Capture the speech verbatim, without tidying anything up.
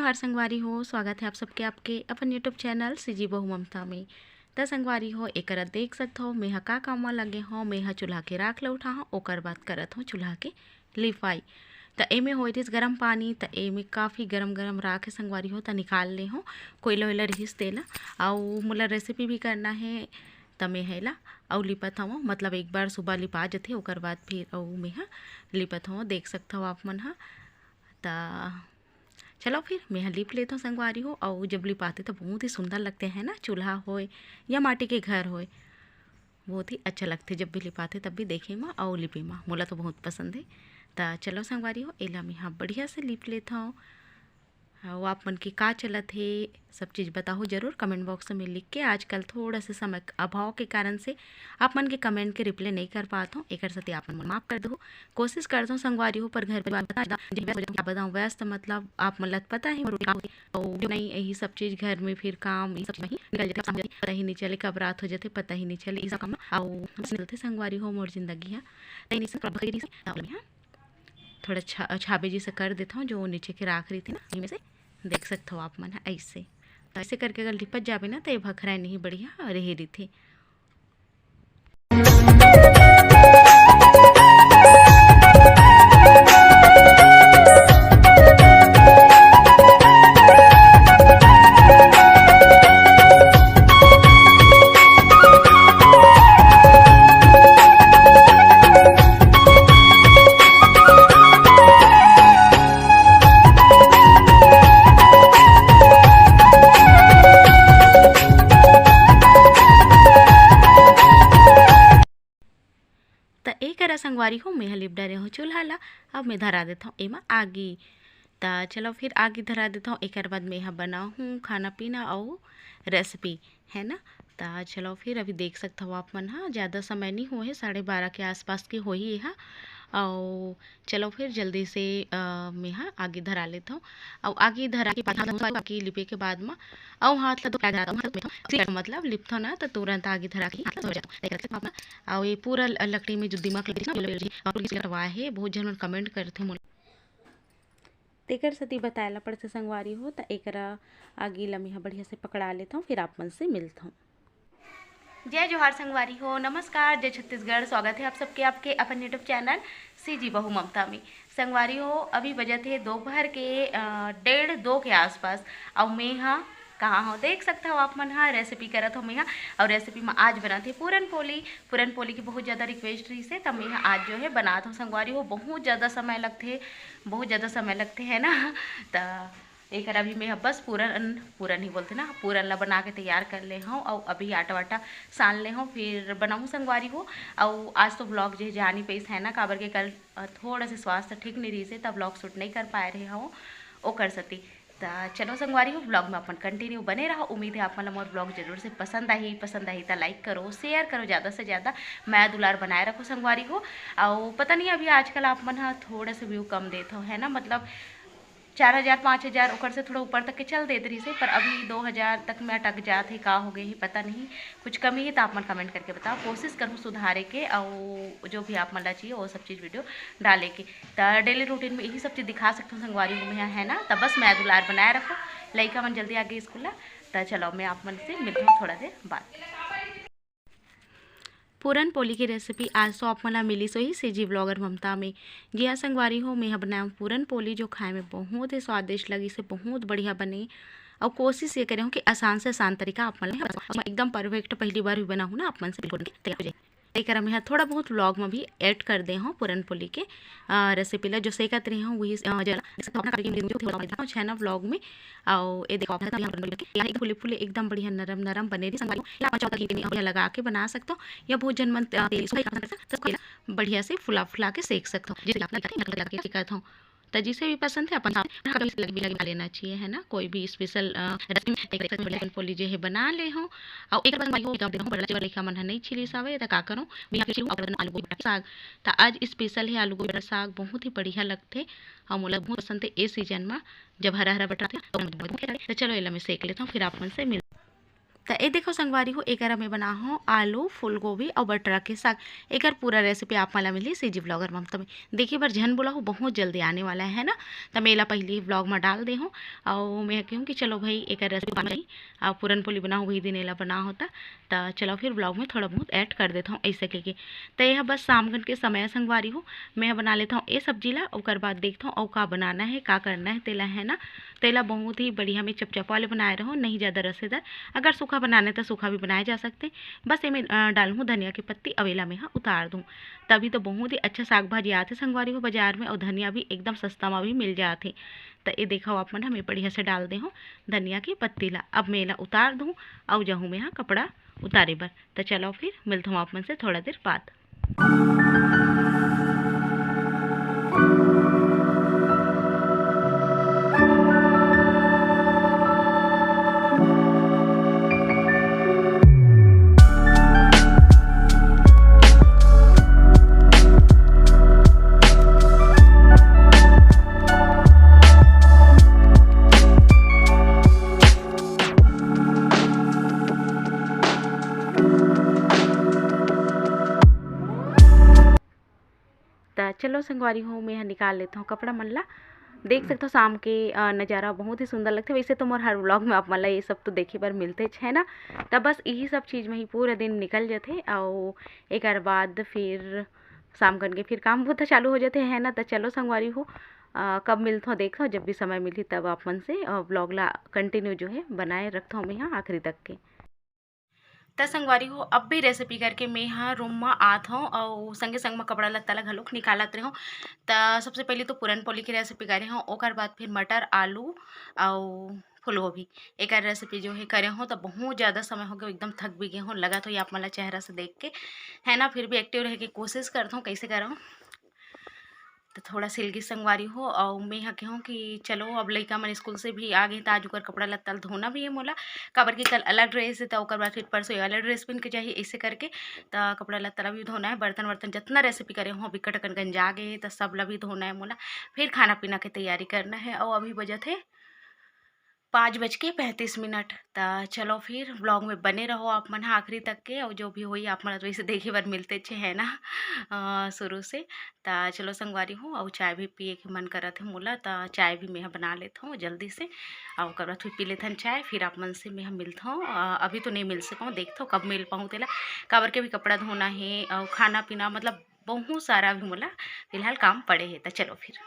जोहार संगवारी हो, स्वागत है आप सबके आपके अपन YouTube चैनल सीजी बहू ममता में। त संगवारी हो, एकरा देख सकत हो, मेंहा का काम म लगे हव। मेंहा चूल्हा के राख ल उठाहव, ओकर बाद करत हव चूल्हा के लिपाई। त एमे होए रिहिस गरम पानी, त एमे काफ़ी गरम गरम राख हे संगवारी हो, त निकाल ले हव, कोयला वोयला रिहिस तेला। अउ मोला रेसिपी भी करना हे, त मेंहा एला अउ लिपत हव, मतलब एक बार सुबह लिपा जथे, ओकर बाद फिर अउ मेंहा लिपत हव, देख सकत हव आप मन ह। त चलो फिर मेंहा लिप लेथव संगवारी हो। अउ जब लिपाथे त बहुत ही सुंदर लगथे, है ना, चूल्हा होए या माटी के घर होए, बहुत ही अच्छा लगथे जब भी लिपाथे, तब भी देखे म अउ लिपे म, मोला तो बहुत पसंद हे। त चलो संगवारी हो, एला मेंहा बढ़िया से लिप लेथव। अउ आप मन के का चलत हे, सब चीज़ बताहू जरूर कमेंट बॉक्स में लिख के। आजकल थोड़ा से समय के अभाव के कारण से आप मन के कमेंट के रिप्लाई नहीं कर पात हव, एकर सेती आप मन मोला माफ कर दहू। कोशिश करत हव संगवारी हो, पर घर परिवार बता, का बताऊँ, व्यस्त, मतलब आप मन ला पता है मोर काम होथे, अउ नहीं, यही सब चीज़ घर में फिर काम, ये सब चीज़ में ही निकल जाथे, पता ही नहीं चले कब रात हो जाथे, पता ही नहीं चले, ये सब काम। अउ बस निकलथे संगवारी हो मोर जिंदगी ह। तैं नहीं सब प्रभा करी से, त ओला मेंहा थोड़ा छा-, छाबे जैसे कर देथव, जो नीचे के राख रहिथे ना, एमे से देख सकत हव आप मन ह ऐसे। त ऐसे करके अगर लिपत जाबे ना, त ये भखरा नहीं बढ़िया रहे रहिथे। त ए करा संगवारी हो, मेंहा लिप डारे हव चूल्हा ला। अब मैं धरा देथव एमा आगी। त चलो फिर आगी धरा देथव, एकर बाद मेंहा बनाहूँ खाना पीना अउ रेसिपी, है ना। त चलो फिर अभी देख सकत हव आप मन ह, ज़्यादा समय नहीं होए हे, साढ़े बारह के आसपास के होही एहा। अउ चलो फिर जल्दी से, अ, मेंहा आगी धरा लेथव। अउ आगी धरा के बाद हाथ धोथव, आगी लिपे के बाद म अउ हाथ ला धो के धराथव, हाथ धोथव, मतलब लिपथव ना, त तुरंत आगी धरा के हाथ ला धो जाथव। तेकर से अपना, अउ ये पूरा ल-, लकड़ी में जो दीमक लगे ना, वो लगे, और पुलिस लटवा हे, बहुत झन मन कमेंट करथे मोला। तेकर सेती बताए ला पड़थे संगवारी हो, त एकरा आगी ला मेंहा बढ़िया से पकड़ा लेथव, फिर आप मन से मिलथव। जय जोहार संगवारी हो, नमस्कार, जय छत्तीसगढ़। स्वागत है आप सबके आपके अपन YouTube चैनल सीजी बहू ममता में। संगवारी हो, अभी बजत हे दोपहर के, अ, डेढ़ दो के आसपास। अउ मेंहा कहाँ हव, देख सकत हव आप मन ह, रेसिपी करत हव मेंहा। अउ रेसिपी में आज बनत हे पूरन पोली। पूरन पोली के बहुत ज़्यादा रिक्वेस्ट रहिस हे, त मेंहा आज जो है बनात हव संगवारी हो। बहुत ज़्यादा समय लगथे, बहुत ज़्यादा समय लगथे, है ना। त एकर अभी मेंहा बस पूरन, पूरन ही बोलथे ना, पूरन ला बना के तैयार कर ले हव। अउ अभी आटा वाटा सान ले हव, फिर बनाहूँ संगवारी हो। अउ आज तो व्लॉग जे जान ही पइस है ना, काबर के कल, अ, थोड़ा से स्वास्थ्य ठीक नहीं रहिस हे, त व्लॉग शूट नहीं कर पाए रहे हव, ओकर सेती। त चलो संगवारी हो, व्लॉग में अपन कंटिन्यू बने रहो। उम्मीद है आप मन ला मोर व्लॉग जरूर से पसंद आही। पसंद आही त लाइक करो, शेयर करो ज़्यादा से ज़्यादा, मया दुलार बनाए रखो संगवारी हो। अउ पता नहीं अभी आजकल आप मन ह थोड़ा से व्यू कम देत हो, है ना, मतलब चार हज़ार, पाँच हज़ार ओकर से थोड़ा ऊपर तक के चल देत रहिस हे, पर अभी दो हज़ार तक में अटक जात हे, का हो गए हे पता नहीं, कुछ कमी हे त आप मन कमेंट करके बताओ, कोशिश करहूँ सुधारे के, अउ जो भी आप मन ला चाहिए वो सब चीज़ वीडियो डाले के। त डेली रूटीन में यही सब चीज़ दिखा सकत हूँ संगवारी हो मैं, है ना। त बस मया दुलार बनाए रखो, लइका मन जल्दी आ गए स्कूल ला। त चलो मैं आप मन से मिलत हूँ थोड़ा देर बाद। पूरन पोली की रेसिपी आज तो आप मन ला मिलिस होही सीजी व्लॉगर ममता में। जी हाँ संगवारी हो, मैं ह बनाए हूँ पूरन पोली, जो खाए में बहुत ही स्वादिष्ट लगिस हे, बहुत बढ़िया बने। अउ कोशिश ये करे हूँ कि आसान से आसान तरीका आप मन ला एकदम परफेक्ट पहली बार भी बनाहूँ ना, आप मन से बिल्कुल तैयार हो जाए। एकरा मैं ह थोड़ा बहुत व्लॉग में भी ऐड कर दे हूँ पूरन पोली के, अ, रेसिपी ला, जो सेकत रहे हूँ वही, अ, जला, जैसे अपना करके मैं मुझे थोड़ा बहुत है ना व्लॉग में। अउ ये देखो, आप यहाँ पर यहाँ एक फूले फूले एकदम बढ़िया नरम नरम बने रही संगवारी। या आप चाहो तो घी में बढ़िया लगा के बना सकते हो, या बहुत जन मन, अ, तेल सुबह का पसंद करते हो, तो बढ़िया से फुला फुला के सेक सकते हो, जैसे आप लगा के, लगा के सेकत हो। त जिसे भी पसंद है अपन साथ कभी से लग भी लगा लेना चाहिए, है ना। कोई भी स्पेशल, अ, रेसिपी में एक रेसिपी में पूरन पोली जे है बना ले हो। अउ एक बार भाई हो, एक बार बड़ा जो लइका मन ह नहीं छिलिस हवे, त का करो, बिहार के छिलू, अउ आलू गोभी के साग। त आज स्पेशल है आलू गोभी के साग, बहुत ही बढ़िया लगथे। अउ मोला बहुत पसंद हे ए सीजन म, जब हरा हरा बटर आथे, त ओला मैं बहुत खा लेथंव। त चलो, एला मैं सेक लेथंव, फिर आप मन से मिल त ए देखो संगवारी हो, एकरा में बना हो आलू, फूलगोभी अउ बटरा के साग। एकर पूरा रेसिपी आप मन ला मिलही सीजी ब्लॉगर ममता में। देखे बर झन बोला हो, बहुत जल्दी आने वाला है ना। त मैं एला पहली ब्लॉग में डाल दे हूँ। अउ मैं कहूँ कि चलो भाई, एकर रेसिपी बना ही। अउ पूरन पोली बना हो, वही दिन एला बना होता। त चलो फिर ब्लॉग में थोड़ा बहुत ऐड कर देता हूँ ऐसे के, के। त यह बस शाम घन के समय संगवारी हो, मैं बना लेता हूँ ए सब्जी ला। ओकर बाद देखता हूँ अउ का बनाना है, का करना है तेला, है ना। तेला बहुत ही बढ़िया में चपचपा वाले बनाए रहो, नहीं ज़्यादा रसेदार। अगर सूखा बनाना है तो सूखा भी बनाए जा सकते हैं। बस एमे, अ, डालहूँ धनिया के पत्ती, अउ एला में हाँ उतार दूँ। तभी तो बहुत ही अच्छा साग भाजी आथे संगवारी हो बाजार में, अउ धनिया भी एकदम सस्ता में भी मिल जाथे। त ये देखो आप मन, हमें बढ़िया से डाल दे हूँ धनिया के पत्ती ला। अब मैं एला उतार दूँ, अउ जाहूँ मैं हाँ कपड़ा उतारे बर। त चलो फिर मिलता हूँ आप मन से थोड़ा देर बाद। त चलो संगवारी हो, मैं ह निकाल लेत हूँ कपड़ा मन ला। देख सकत हो शाम के, अ, नज़ारा बहुत ही सुंदर लगथे। वैसे तो मोर हर व्लॉग में आप मन ला ये सब तो देखे बर मिलथेच है ना। त बस यही सब चीज़ में ही पूरा दिन निकल जथे, अउ एकर बाद फिर शाम कन के फिर काम बुता चालू हो जथे है ना। त चलो संगवारी हो, अ, कब मिलथो देखथो, जब भी समय मिलही तब आप मन से, अ, व्लॉग ला कंटिन्यू जो है बनाए रखथो मैं यहाँ आखिरी तक के। त संगवारी हो, अब भी रेसिपी करके मैं ह रूम म आत हूँ अउ संगे संग म कपड़ा लत्ता ला घलोक निकालत रहे हूँ। त सबसे पहले तो पूरन पोली की रेसिपी करे हूँ, ओकर बाद फिर मटर, आलू अउ फूलगोभी, एकर रेसिपी जो है करे हूँ। त बहुत ज़्यादा समय हो गया, एकदम थक भी गए हूँ, लगा तो ये आप मन ला चेहरा से देख के, है ना। फिर भी एक्टिव रहे के कोशिश करत हूँ, कैसे करहूँ। त थोड़ा सिलगी संगवारी हो, अउ मैं ह कहूँ कि चलो, अब लइका मन स्कूल से भी आ गए, त आज ओकर कपड़ा लत्ता ल धोना भी है मोला, काबर कि कल अलग ड्रेस है, त ओकर बाद फिर परसों ये वाला ड्रेस पहन के जाही, ऐसे करके। त कपड़ा लत्ता ल भी धोना है, बर्तन वर्तन जितना रेसिपी करे हूँ, बिकट अकन गंजा गए है, त सब ल भी धोना है मोला। फिर खाना पीना के तैयारी करना है, अउ अभी बजत है पाँच बज के पैंतीस मिनट। त चलो फिर व्लॉग में बने रहो आप मन ह आखिरी तक के, अउ जो भी होई आप मन ल तो वैसे देखे बर मिलथेच है ना, अ, शुरू से। त चलो संगवारी हो, अउ चाय भी पिए के मन करत है मोला, त चाय भी मैं ह बना लेत हूँ जल्दी से, अउ ओकर बाद फिर पी लेथन चाय, फिर आप मन से मैं ह मिलत हूँ। अ, अभी तो नहीं मिल सकूँ, देखत हूँ कब मिल पाऊँ तेला, काबर के भी कपड़ा धोना है अउ खाना पीना, मतलब बहुत सारा अभी मोला फिलहाल काम पड़े है। त चलो फिर।